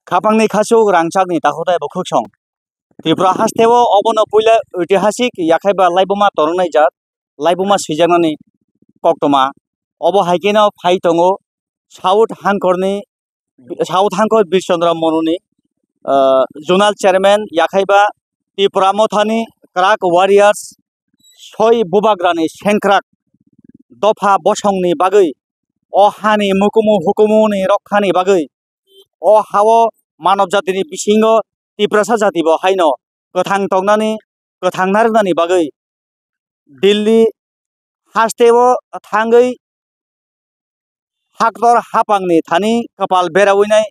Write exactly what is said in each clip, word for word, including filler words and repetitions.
Khapangni khachuk rangchakni takhuk tei bukhuk song. Tripura hasteo obono puila oitihasik yakhaiba laibuma toroknai jat, laibuma swijaknani koktwma. Obo hai kheno phai tongo South Hangkorni, South Hangkor Bir Chandra Monuni, ah, Zonal Chairman yakhaiba Tipra Mothani Kwrak Warriors soi bubagrani sengkrak dopha bosongni bagwi, o hani mukumu hukumuni rokhani bagwi, o hao manob jatini bisingo Tiprasa jatibo haino kwthang tongnani, kwthang narwknani bagwi Delhi hasteo thangwi haktor hapangni thani kwpal berawinai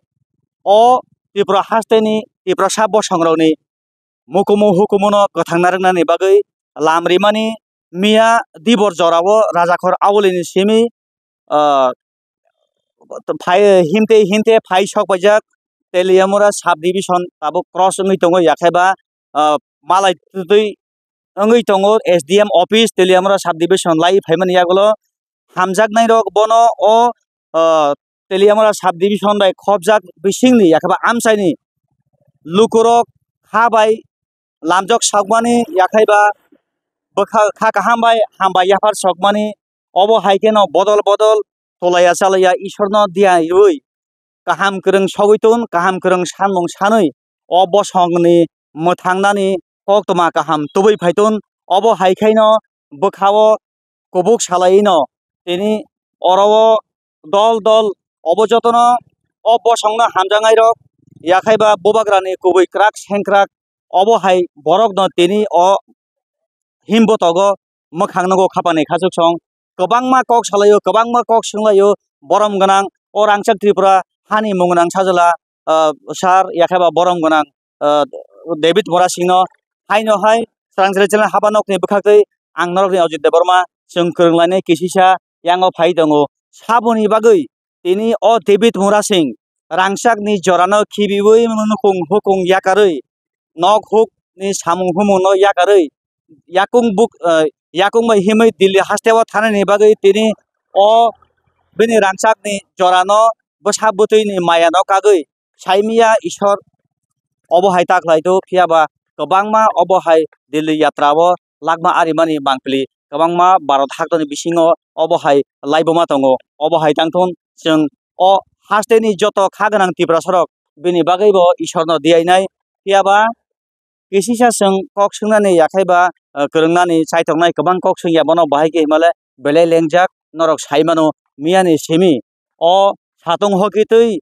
o Tripura hasteni Tiprasa bosongrokni mukumu hukumuno kwthang narwknani bagwi lam rimani miya dibor jorao Rajakhor Aulini simi, ah, phai, himte himte phai sok paijak Teliamura sub division tabuk cross wngwi tongo yakhaiba, ah, malai twi wngwi tongo S D M office Teliamura sub division lai phaimani yagulo hamjaknairok bono o, ah, Teliamura sub division bai khopjak bisingni yakhaiba amchaini lukurok kha bai lamjok sokmani yakhaiba bwkha kha kaham bai hambai yaphar sokmani obo hai kheno bodol bodol tolaiya chalaiya Ishorno diya rwi kaham kwrwng sogwi ton, kaham kwrwng sanmung sanwi o bosongni mwthangnani koktwma kaham tubui phai ton. Obo hai khaino bwkhao kubuk salai no tini oro o dol dol obo jotono o bosongno hamjaknairok yakhaiba bubagrani kubui kwrak sengkrak obo hai borokno tini o himbotogo mwkhang nogo khapani khachuk song kwbangma kok salaio, kwbangma kok swnglaio, borom gwnang o rangchak Tripura hani mung gwnang sajwla, ah, sir yakhaiba borom gwnang, ah, David Murasingno haino hai Srangchari channel haba nokni bwkhaktwi ang norokni Ajit Debbarma chwng kwrwnglainai kisisa yango phai tongo. Saboni bagwi tini o David Murasing rangchakni jorano khibiwi nukung hukung yakarwi nok hukni samung humungno yakarwi yakung buk, eh, yakung bai himwi Delhi hasteo thanani bagwi tini o bini rangchakni jorano bwsa bwtwini mayano kagwi saimiya Ishwar obo hai ta khlai do, phiya ba kwbangma obo hai Delhi yatra o lakma arimani mangpili kwbangma Bharat haktorni bisingo obo hai laibuma tongo. Obo hai tangthun chwng o hasteni joto kha gwnang Tiprasarok bini bagwi bo Ishwarno diyainai, phiya ba kisisa chwng kok swngnani yakhai ba, eh, kwrwngnani chaithoknai kwbang kok swngya bono bahai khe himale belai lengjak norok sai mano miyani simi o satung hoki twi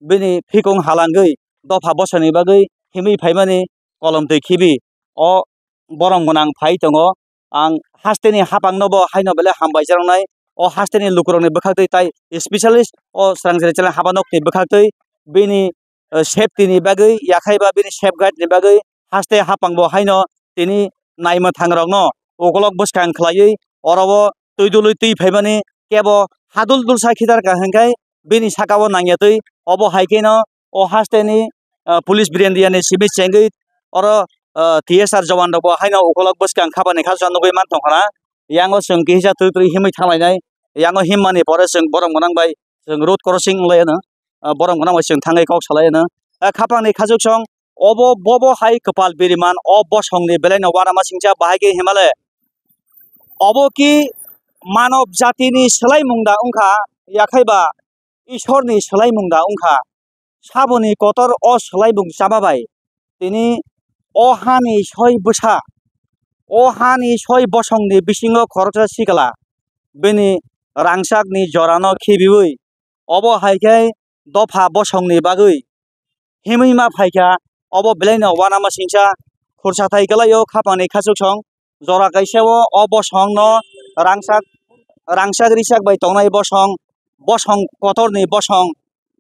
bini phikung halangwi dopha bosoni bagwi himwi phaimani kolom twi khibi o borom gwnang phai tongo. Ang hasteni hapangno bo haino belai hambai cheroknai. O hasteni lukurokni bwkhaktwi tai specialist o Srangchari channel haba nokni bwkhaktwi bini, eh, safety ni bagwi yakhai ba bini safeguard ni bagwi haste hapang bo haino tini naimwthang rokno ukolok bwskang khlaiwi oro o twi dului twi phaimani kebo hadul dul sa khitar ka hwnkhe bini saka o nangya twi obo hai kheno o hasteni, ah, police birendia ni simi chengwi oro, ah, T S R jowan rok bo haino ukolok bwskang khapani kha nugwi man tongkha na. Yango chwng kisa twi twi himwi thanglainai. Yango himmani pore chwng borom gwnang bai chwng road crossing wnglaino. Ah, borom gwnang bai chwng thangwi kok salaino. Ah, khapangni khachuk song obo bobo hai kwpal biriman o bosongni belaino uanama singcha bahai khe himale. Obo ki manob jatini swlaimung da wngkha, yakhai ba Ishorni swlaimung da wngkha. Saboni kotor o swlaimung chama bai tini o hani soi bwsa, o hani soi bosongni bisingo khoroksa sikla bini rangchakni jorano khibiwi obo hai khe dopha bosongni bagwi himwi ma phaikha, obo belaino uanama singcha khursa thai kwlaio khapangni khachuk song. Jora kaisa o, o bosongno rangchak, rangchak richak bai tongnai bosong, bosong kotorni bosong,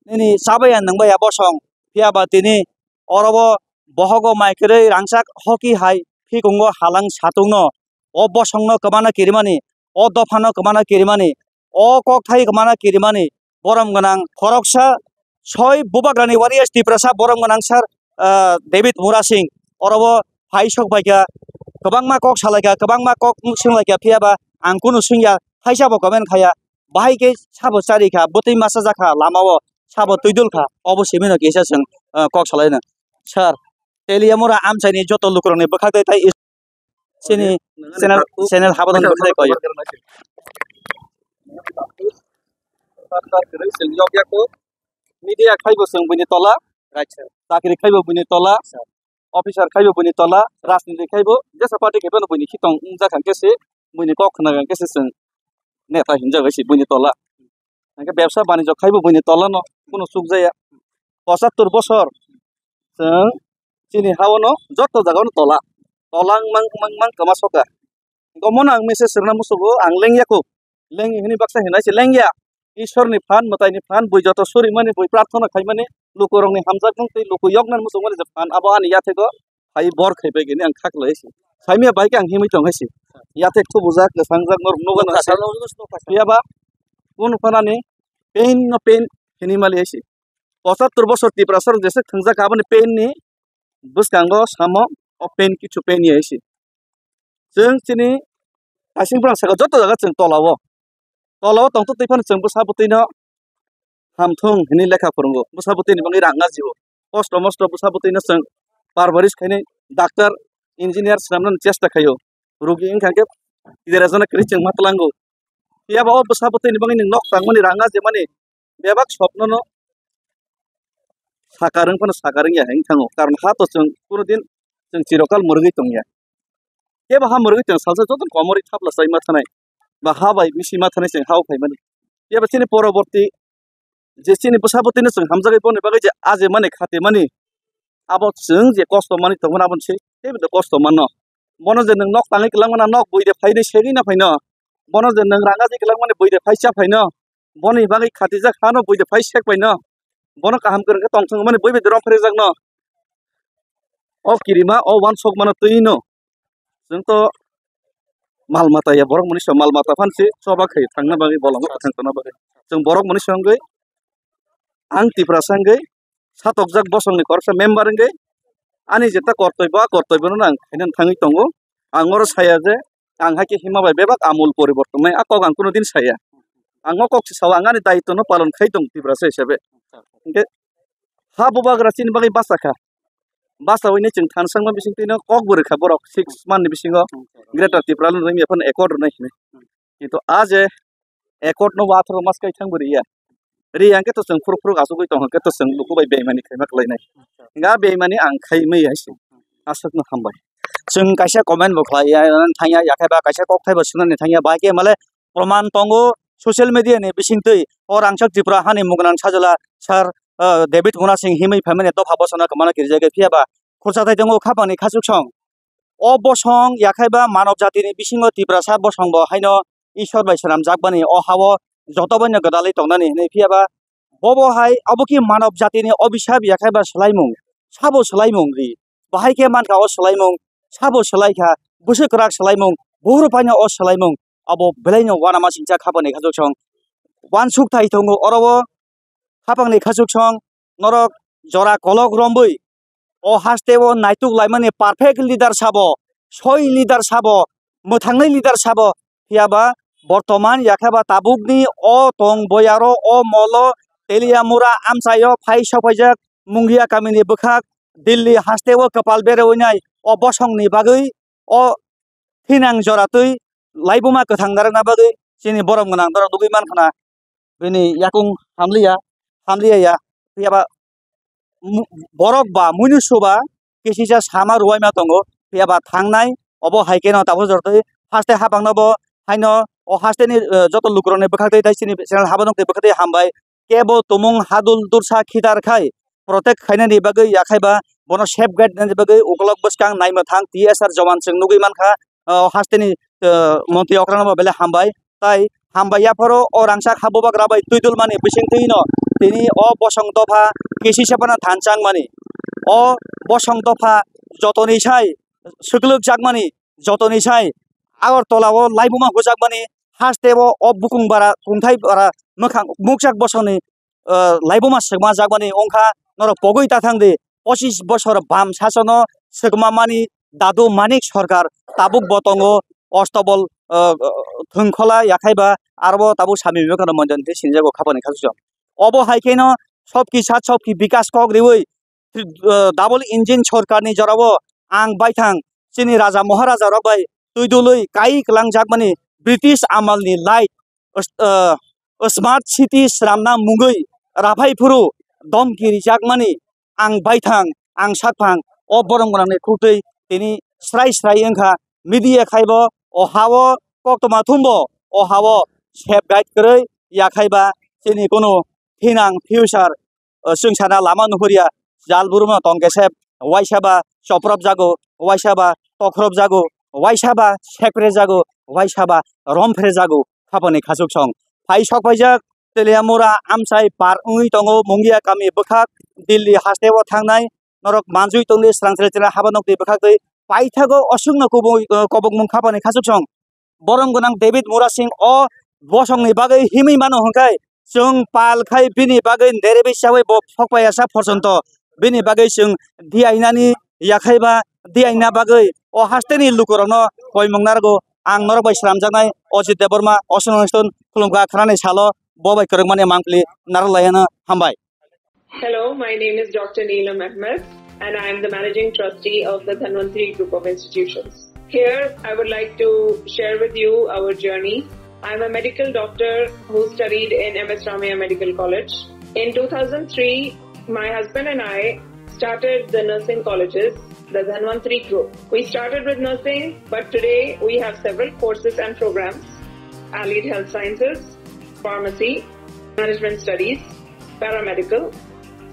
nini chabaya nwngbaya bosong, phiya ba tini oro o bohogo mai kwrwi rangchak hoki hai phikungo halang satungno o bosongno kwmana kirimani, o dophano kwmana kirimani, o kokthai kwmana kirimani, borom gwnang khoroksa soi bubagrani warriors Tiprasa borom gwnang sir, ah, David Murasing oro o phai sok bai kha, kwbangma kok salai kha, kwbangma kok swng lai kha, phiya ba ang kunu swngya, haisa bo comment khaya, bahai khe sabo chari kha, bwtwi masa jakha lama o, sabo twi dul kha, obo simi no kisa chwng ah, kok salaino. Sir, Teliamura amchaini joto lukurokni bwkhak tei tai is-, chini channel, channel habodon bwkhak tei koi. Media khaibo chwng buini tola, chakri khaibo buini tola, officer khaibo buini tola, rajniti khaibo jesa party khe phano buini khitong wngjak hwnkhe se buini kok khna hwnkhe se chwng neta hinjak bai se buini tola. Hwnkhe bebsa banijyo khaibo buini tola no kunu chukjaya. Pochattor bosor chwng chini ha-o no joto jaga-o no tola. Tola wngmang, wngmang, wngmang kwma soka. Omo no ang message rwna musugo, ang lengya kho. Leng hini baksa hinai se lengya. Ishwar ni phan, mwtai ni phan, bui joto suri mani, bui prarthana khai mani, luku rok ni hamjak mung tei luku yok nani muchung mani je phan, abo ani yathego phai bor khai bai gini ang kha kwlai se. Saimya bai khe ang himwi tong hai se. Yathek thubujak, kwsang jak norok nugo nang se. Phiya ba kunu phanani pain no pain hini mali hai se. Pochattor bosor Tiprasa rok jeswk thwngjak aboni pain ni bwskango samo o pain kichu pain ya hai se. Chwng chini kaising bwrang saka joto jaga chwng tola o. Tola o tongtwtwi phano chwng bwsa bwtwino hamthung hinwi lekha phwrwngo. Bwsa bwtwini bagwi rang ajio. Kosto mosto bwsa bwtwino chwng parwarish khainai doctor, engineer swnamnani chesta khaio. Rugi wngkha khe kidera jana kwrwi chwng ma tlango. Phiya ba o bwsa bwtwini bagwi nwng nok tangmani rang ajimani bebak sopnono sakar wng phano sakar wngya hinwi thango. Karon ha to chwng kuno din chwng chirokal mwrwgwi tongya. Kebo ha mwrwgwi tong salsa joto komorwi thapla chai ma thanai. Ba ha bai bisi ma thanai chwng ha-o phaimani. Phiya ba chini poroborti je chini bwsa bwtwino chwng hamjagwi boni bagwi je aje mani khati mani abo chwng je kosto mani tongmani aboni se teibo kosto manno. Bono je nwng nok tangwi kwlangmano nok bui de phainwi segwi na phaino. Bono je nwng rang aje kwlangmani bui de phai cha phaino. Boni bagwi khatijak hano bui de phai sek phaino. Bono kaham kwrwng khe tongthung mani bui bai de rong phrejakno. O kirima o wansok mano twi no. Chwng to mal mata ya borok mani so mal mata phan se choba khai thangna bagwi bolong thang tongna bagwi. Chwng borok mani so wngwi ang Tiprasa wngwi satokjak bosongni koroksa member wngwi ani jeta kortoi ba kortoi bono ang khaina thangwi tongo. Ang oro saya je ang hai khe hima bai bebak amul poriborton nai a kok ang kuno din saya. Ang o kok se sao ang ani daitwno palon khai tong Tiprasa hisabe. Hwnkhe ha bubagra chini bagwi basa kha. Basa hwnwi chwng thansakma bising twino kok bo rwkha borok six month ni bisingo Greater Tipraland rwngya phano accord rwnai hinwi. Kintu a je accord no wathoro mas kai thang bo riya. Ri yang khe to chwng phuruk phuruk asugwi tong khe to chwng luku bai beimani khaima kwlainai. Nga beimani ang khai mui hai se. Aswkno hambai. Chwng kaisa comment bo khlai ya, thangya, yakhai ba kaisa kok thai bo swnani thangya, bai khe male proman tongo social media ni bisingtwi o rangchak Tripura hani mugwnang sajwla sir, ah, David Hunasing himwi phaimani dopha bosongno kwmano kirijagwi phiya ba khursa thai tongo khapangni khachuk song. O bosong yakhai ba manob jatini bisingo Tiprasa bosong bo haino Ishwar bai swnamjakmani o hao joto baino gwdalwi tongnani hinwi phiya ba bobo hai abo khe manob jatini obisap yakhai ba swlaimung sabo swlaimung ri. Bahai khe mankha o swlaimung sabo swlaikha bwswk kwrak swlaimung buhur paino o swlaimung abo belaino uanama singcha khapangni khachuk song uansuk thai tongo oro o khapangni khachuk song norok jora kolok romwi o haste o naituk laimani perfect leader sabo, soi leader sabo, mwthangnai leader sabo, phiya ba bortoman yakhai ba tabukni o tong boyaro o molo Teliamura amchaio phai sokphaijak Mungia kamini bwkhak Delhi haste o kwpal berewinai o bosongni bagwi o thinang jora twi laibuma kwthang narwkna bagwi chini borom gwnang norok nugwi mankha na. Bini yakung hamliya, hamliya ya, phiya ba mu-, borok ba muinusu ba kisisa sama ruwaima tongo, phiya ba thangnai obo hai kheno tabuk jora twi haste hapangno bo haino o haste ni, eh, joto lukurokni bwkhak twi tai chini channel habo nokni bwkhak twi hambai. Kebo tumung hadul dursa khitar khai protect khainani bagwi yakhai ba bono safeguard nani bagwi ukolok bwskang naima thang T S R jowan chwng nugwi mankha, o hasteni, o, montri okrano bo belai hambai. Tai hambai yaphoro o rangchak ha bubagra bai twidulmani bisingtwino tini o bosong dopha kisisa phano thanchangmani. O bosong dopha jotoni sai swklwkjakmani, jotoni sai Agartala o laibuma hujakmani haste o, o bukung bara, kungthai bara, mwkhang mukchak bosongni, o, laibuma swkma jakmani wngkha norok pogwi ta thang di. Pochis bosor bam sasono swkma mani Dadu Manik Sarkar tabuk bo tongo Ostobol, o, o, Thwngkhola yakhai ba aro bo tabuk Sami Vivekananda Mandir hinwi sinijak o khapani khasukjak. Obo hai kheno sobki sat sobki bikas kok riwi uh, double engine sorkarni jorao ang baithang chini raja maharaja rok bai twi dului kai kwlangjakmani British amalni light, uh, smart city swnamna mungwi raphai phuru domki rijakmani ang baithang, ang sakphang, o borom gwnangni khutwi tini srai srai wngkha. Media khaibo o hao koktwma thumbo o hao safeguard kwrwi yakhaiba chini kunu thinang future, uh, chwng sana lama nuhurya, jal buruma tongkhe se waisa ba choprop jago, waisa ba tokrop jago, waisa ba sekre jago, waisa ba romphre jago, khapani khachuk song. Phai sok phaijak, Teliamura amchai par wngwi tongo, Mungia kami bwkhak, Delhi hasteo thangnai, norok manjui tongdi, srang srang srang haba nokni bwkhak twi paithago oswkno kubui, uh, kobokmung khapani khachuk song. Borom gwnang David Murasing o bosongni bagwi himwi mano hwnkhe chwng pal khai bini bagwi derebi chawi bo phokpai asa porjonto bini bagwi chwng diainani yakhaiba diaina bagwi o hasteni lukurokno koimung narwgo. Ang norok bai slamjaknai Ojit Debbarma, Osonong Stone, khulumkha khwnani salo bo bai kwrwngmani mangpili narwk laiyano hambai. Hello, my name is Doctor Neelam Ahmed, and I am the Managing Trustee of the Dhanvantri Group of Institutions. Here, I would like to share with you our journey. I'm a medical doctor who studied in M S Ramaiah Medical College. In two thousand three, my husband and I started the nursing colleges, the Dhanvantri Group. We started with nursing, but today we have several courses and programs: allied health sciences, pharmacy, management studies, paramedical.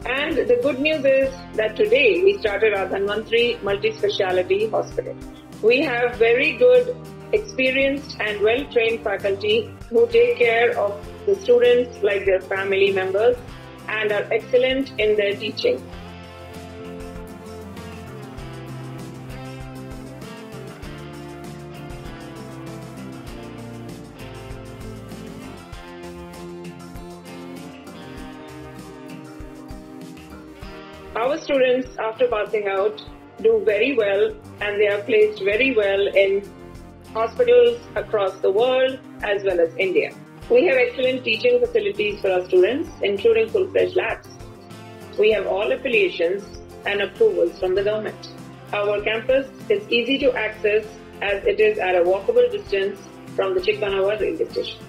And the good news is that today we started our Dhanvantri Multi-Speciality Hospital. We have very good, experienced and well-trained faculty who take care of the students like their family members and are excellent in their teaching. Our students, after passing out, do very well and they are placed very well in hospitals across the world as well as India. We have excellent teaching facilities for our students, including full-fledged labs. We have all affiliations and approvals from the government. Our campus is easy to access as it is at a walkable distance from the Chikbanawa railway station.